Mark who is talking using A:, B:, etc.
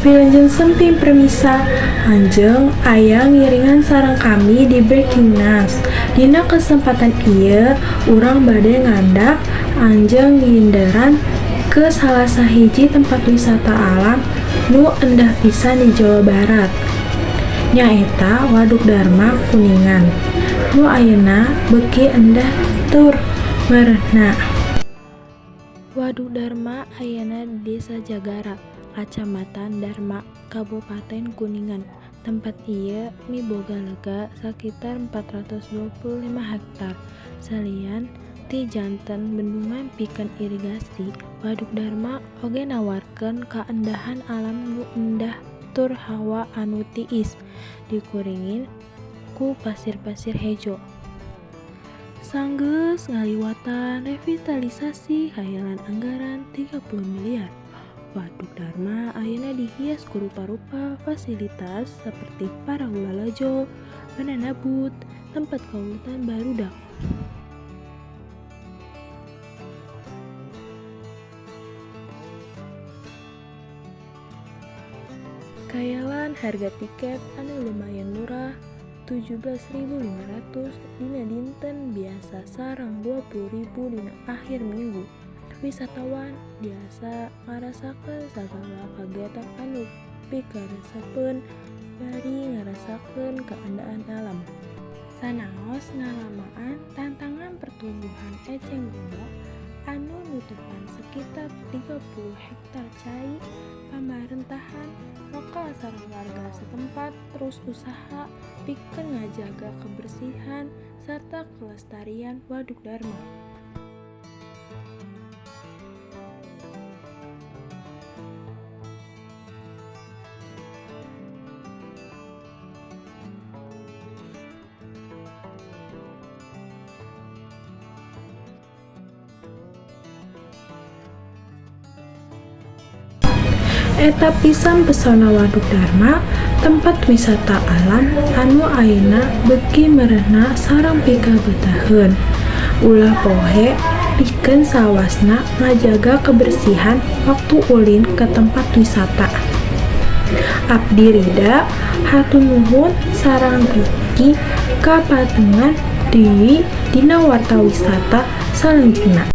A: Wilujeng sumping permisa, anjeun aya ngiringan sareng kami di Breaking News. Dina kesempatan ieu urang bade ngandak anjeun nginderan ke salah sahiji tempat wisata alam nu endah pisan di Jawa Barat. Nyaeta Waduk Darma Kuningan nu ayeuna beuki endah tur meureuhna. Waduk Darma ayana di Desa Jagara, Kacamatan Darma, Kabupaten Kuningan. Tempat ieu miboga lega sakitar 425 hektar. Salian ti janten bendungan pikeun irigasi, Waduk Darma oge nawarkeun kaendahan alam nu endah tur hawa anu tiis dikuringin ku pasir-pasir hejo. Sanggeus ngaliwatan revitalisasi hayalan anggaran 30 miliar, Waduk Darma ayeuna dihias ku rupa-rupa fasilitas saperti parahu lalajo, banana boat, tempat kaulitan barudak. Kayalan harga tiket anu lumayan murah 17.500 dina dinten biasa sareng 20.000 dina akhir minggu. Wisatawan tiasa ngarasakeun sagala kagiatan anu pikaresepeun bari ngarasakeun kaendahan alam. Sanaos ngalamaan tantangan pertumbuhan eceng gondok anu nutupan sekitar 30 hektar cai, pamarentahan lokal sareng warga setempat terus usaha pikeun ngajaga kebersihan sarta kelestarian Waduk Darma. Eta pisan pesona Waduk Darma, tempat wisata alam anu ayeuna beuki meureuhna sareng pikabetaheun. Ulah poho pikeun salawasna ngajaga kebersihan waktu ulin ka tempat wisata. Abdi Rida hatur nuhun sareng Riki kapatengan deui dina warta wisata salajengna.